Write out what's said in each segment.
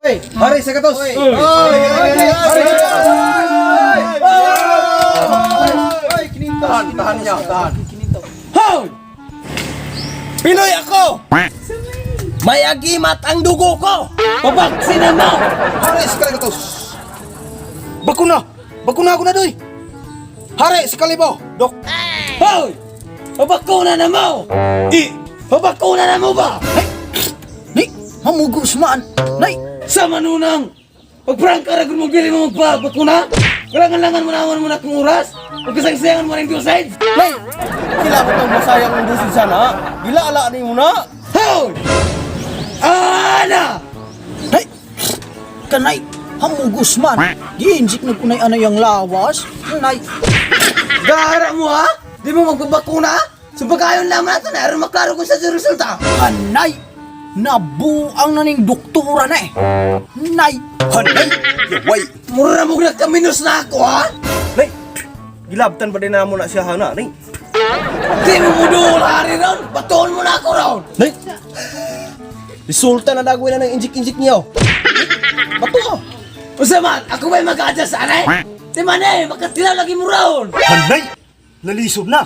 Hari sa katos. Oy! Hari sa katos. Oy, kinintos. Tahan, tahan niya, tahan. Hoy! Pinoy ako! May agimat ang dugo ko! Pabaksina mo! Hari sa katos. Bakuna! Bakuna ako na doy. Hari sa kalibo, Dok. Hoy! Pabakuna na mo! I Pabakuna na mo ba? Nay, mamugos man. Nay, Sa manunang! Pagprangka ra gud mo dili mo magpabakuna? Kalangan-langan mo naman mo na kung oras! Pagkasangsayangan mo rin two sides! Nay, kila ko tong masayang ang dusin sana. Gila ala ni mo na. Hoy! Ana! nay. Kanay, hamugos man. Giinjik na kunay anay ang lawas. Nay, Gara mo ha? Di mo magpabakuna? Sumpagayon lamang nato na aron maklaro kung sa resulta. anay. Nabuang na ning doktora na eh. Nay, Hanay, yaway. Mura mo nagkaminos na ako ha? Nay, gilabtan pa din na mo na siya hana, nay. Di mo mudul hari ron! Batuon mo na ako ron! Nay. Resulta na dagway na ng injik-injik niyo. Bato ka. Unsa man, ako ba'y mag-adjust anay? Di man eh, makatilaw lagi mo ron! Hanay, nalisod na.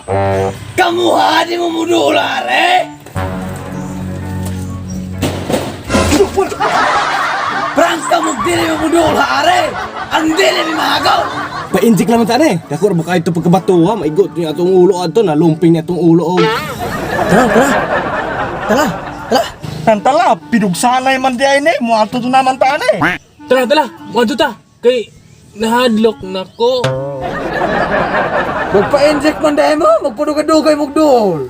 Kamuha, di mo mudul hari! Prangka mo dili mo mudul hari! Ang dili mi mahagaw! Pa-injik naman ta eh. Dako ra ba kayo pagkabato ha? Maigot niya atong ulo adto na lumping niya atong ulo oh. tara, tara. Tara, tara. Tantala, pinugsanay man di ay ni, muadto to naman ta ani. Tara, tara, muadto ta. Kay nahadlok na ko. Magpa-inject man dahil mo, magpadugay-dugay mo dul!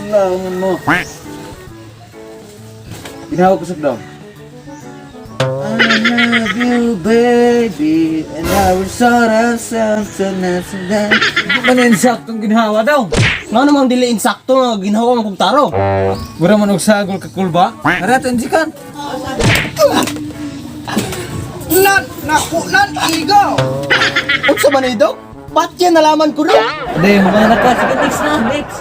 Langan mo. Ginawa ko sa daw. I love you, baby, and I will sort of something else and that. Di man insaktong ginhawa daw. Nga namang dili insakto nga ginhawa man kog taro. Wala man og sagol ka kulba. Tara, tinjikan. Nan, naku, nan, igaw. Unsa man ni dok? Patya nalaman ko dok. Hindi, mga na ka. Sige, next na, next.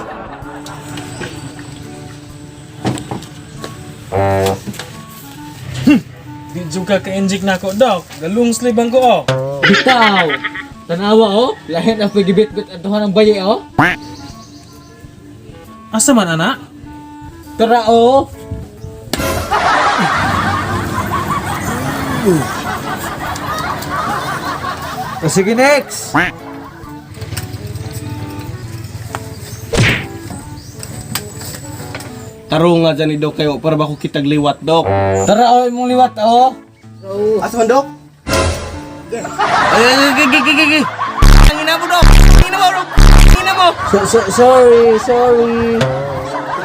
Di jud ka ka-inject na ako, dok. Galung sleeve ko oh. Bitaw! Tanawa, oh. Lahin ang pagibit-bit at tuhan ang bayi, oh. Asa man ana? Tara, oh. O, sige, next. Taro nga dyan ni dok kayo para ba ko kitag liwat dok. Tara, oh, imong liwat, oh. Asa man dok? Ay, ay, ay, ay, ay, ay, ay. Ang ina mo dok. Ang ina mo dok. Ang ina mo. So, so, sorry, sorry.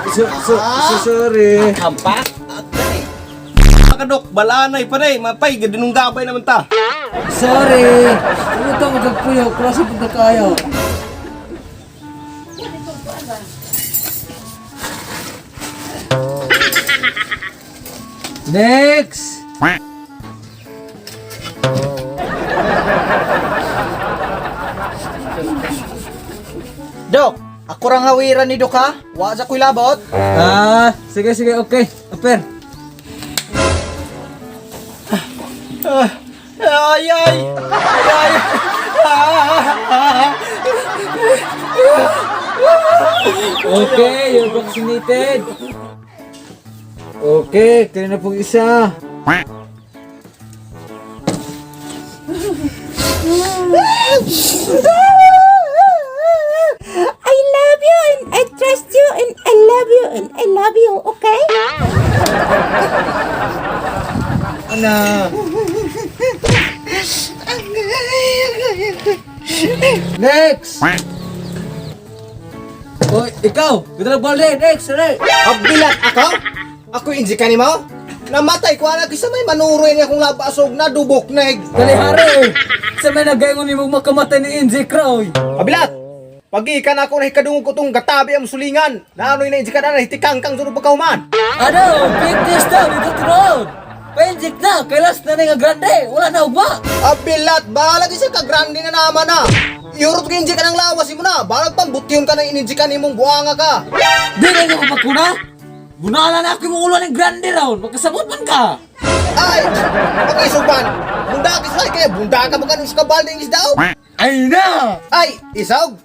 So, so, so, sorry. Kampa? Atay. Maka dok, balanay pa rin. Mapay, gadinong gabay naman ta. Sorry. Ito, magkagpuyo. Klase pagkakayo. Next! Dok, ako rang hawiran ni Dok ha. Wa sa ko'y labot. Ah, sige, sige, okay. Aper. Ay, ay! Ay, ay! Ah! Okay, you're vaccinated. Okay, kayo na pong isa. I love you and I trust you and I love you and I love you, okay? Ana. Next! Oy, ikaw! Ganda balde! Next! Next! Abilat ako? Ako injikan ni mo? Namatay ko anak isa may manuro niya kung labasog na dubok neg. Kalihari! Sa may nagayon ni mong makamatay ni Injik ra, oy! Abilat! Pagi ka na ako na hikadungog ko tong gatabi ang sulingan. Naanoy na injikan na hitikangkang sunod pagkahuman. Ano? Big test daw dito tinuod! Pa-inject na! Kailas na nga grande! Wala na ugma! Abilat, balag isa ka grande na naman na. Iurot ka injikan ang lawas mo na. Balag pang butyon ka na ininjikan imong buanga ka. Di na nga mapakuna! Bunala na ako yung ulo ng grande round. Magkasabot man ka. Ay, pag-isuban. Bunda ka sa kaya bunda ka mo kanong sa kabal ng isda. Oh. Ay na! Ay, isaw.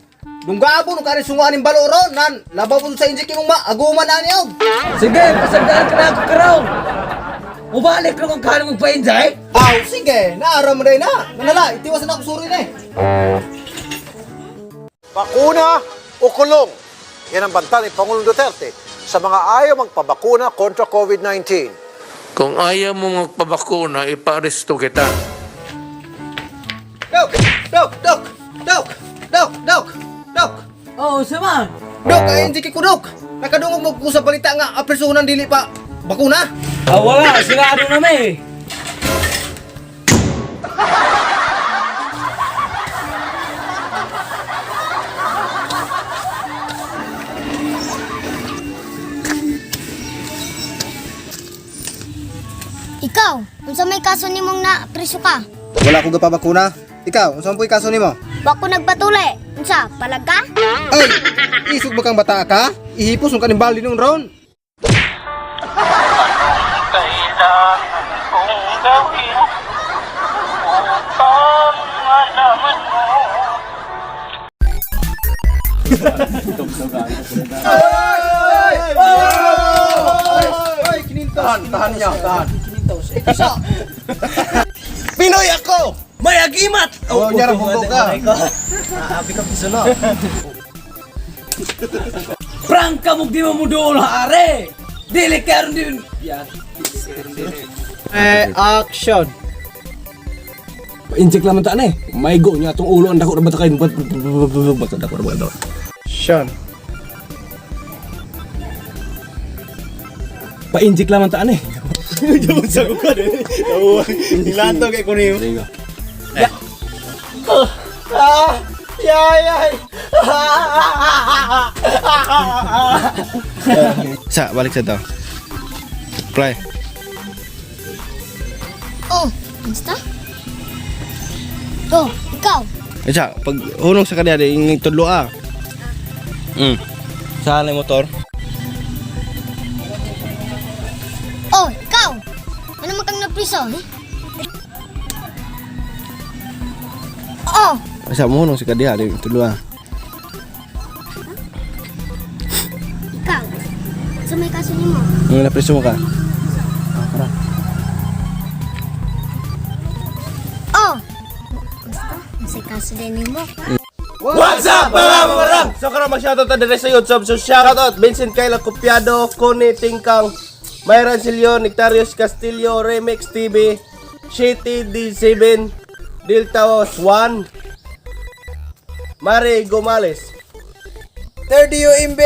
Dunggabo nung kanin sunguan ng baloro nan labaw po sa injik imong maaguman ani og. Sige, pasagdaan ka na ako karoon. Mubalik na kung kano magpa-enjoy. Aw, sige, naara mo na. Manala, itiwas na ako suri na eh. Bakuna o kulong? Yan ang banta ni Pangulong Duterte sa mga ayaw magpabakuna kontra COVID-19. Kung ayaw mo magpabakuna, ipaaresto kita. Dok, dok, dok, dok, dok, dok, dok. Oo, sama. Dok, ay injik ko dok. Nakadungog mo ko sa balita nga apresuhan dili pa bakuna. Ah, wala. Sirado na may. Ikaw, unsa may kaso nimong na preso ka? Wala ko gapabakuna. Ikaw, unsa man po'y kaso nimo? Wa ko nagpatuli. Unsa, palag ka? Ay, isog ba kang bata ka? Ihipos nung kaning baldi nung round. Kailangan kong gawin upang malaman mo? Ay, kinintos. Tahan, tahan niya, tahan. Isa. Pinoy ako! May agimat! Oh, nyara bunggo ka. Prangka mo di mo mudol, are! Dili karon din. Yan. Eh, action. Inject lang man ta na eh. May go niya atong ulo ang dako na bata kayo. Bata dako na bata. Action. Pa-inject lang man ta na eh. Nilato kay kuno. Ah! Yay, yay! Sa, balik sa to. Play. Oh, unsa? Go, ikaw. Isa, pag hunong sa kanya, yung tudlo ah. Saan ang motor? Oh, ikaw. Ano man kang napriso, eh? Oh, Isa mo hunong sa kanya, yung tudlo ah. ikaw. Unsa may kaso nimo? Nung napreso mo ka? Oh. Unsa? Unsa kaso din nimo? What's up mga mamarang? So karon mag-shoutout ta dire sa YouTube. So shoutout Vincent Kayla Copiado, Connie Tingkang, Myron Silio, Nectarius Castillo, Remix TV, Shitty D7, Delta 1, Mari Gomales. 30 UMB.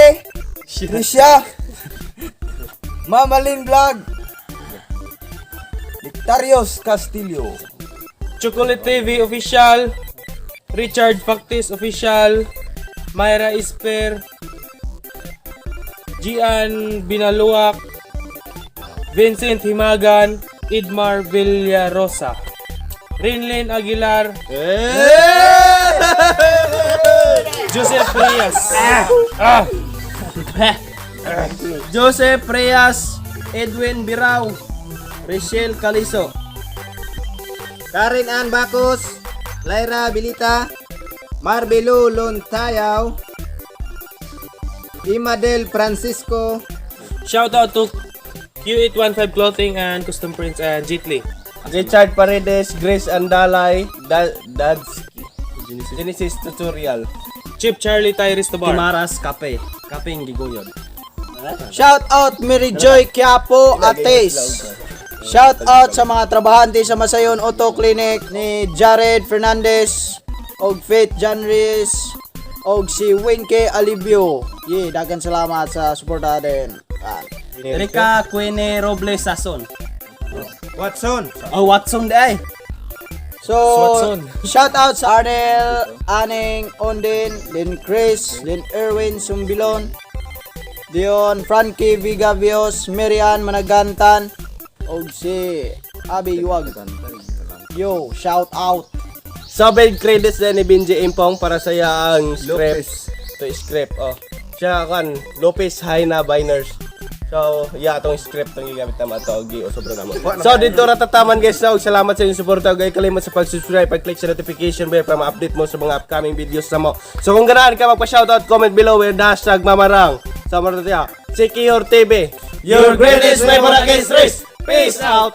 Risha. Mamalin Vlog. Victarios Castillo. Chocolate TV Official, Richard Factis Official, Myra Isper, Gian Binaluak, Vincent Himagan, Idmar Villarosa, Rinlin Aguilar, Joseph Reyes, Joseph Reyes, Edwin Birau, Richelle Caliso, Karen Ann Bacos, Lyra Bilita, Marbelo Lontayaw, Imadel Francisco, Shout out to Q815 Clothing and Custom Prints and Jitli. Richard Paredes, Grace Andalay, Dads, Genesis Tutorial, Chip Charlie Tyrus Tobar. Maras Kape, Kapeng Gigoyon. Shout out Mary Joy Quiapo Ates. Shout out sa mga trabahante sa Masayon Auto Clinic ni Jared Fernandez og Faith Janris og si Winke Alibio. Ye, dagan salamat sa suporta din. Ah. Erika Quene Robles Sason. Watson. Oh, Watson di ay. So, shout out sa Arnel, Aning, Ondin, Lin Chris, Lin Erwin Sumbilon, Dion, Frankie Vigavios, Marian Managantan, og si Abi Yuag. Yo, shout out. Solid credits din ni Benji Impong para sa iyang script. To script, oh. Siya kan Lopez Haina Biners. So, yeah, atong script ang gigamit na ato gi sobra namo. So, dito ra tataman, guys. So, salamat sa inyong suporta. Ug kalimot sa pag-subscribe, pag-click sa notification bell para ma-update mo sa mga upcoming videos na mo. So, kung ganahan ka magpa-shoutout, comment below with #mamarang. Sa mga Secure TV, your greatest memory against risk. Peace out!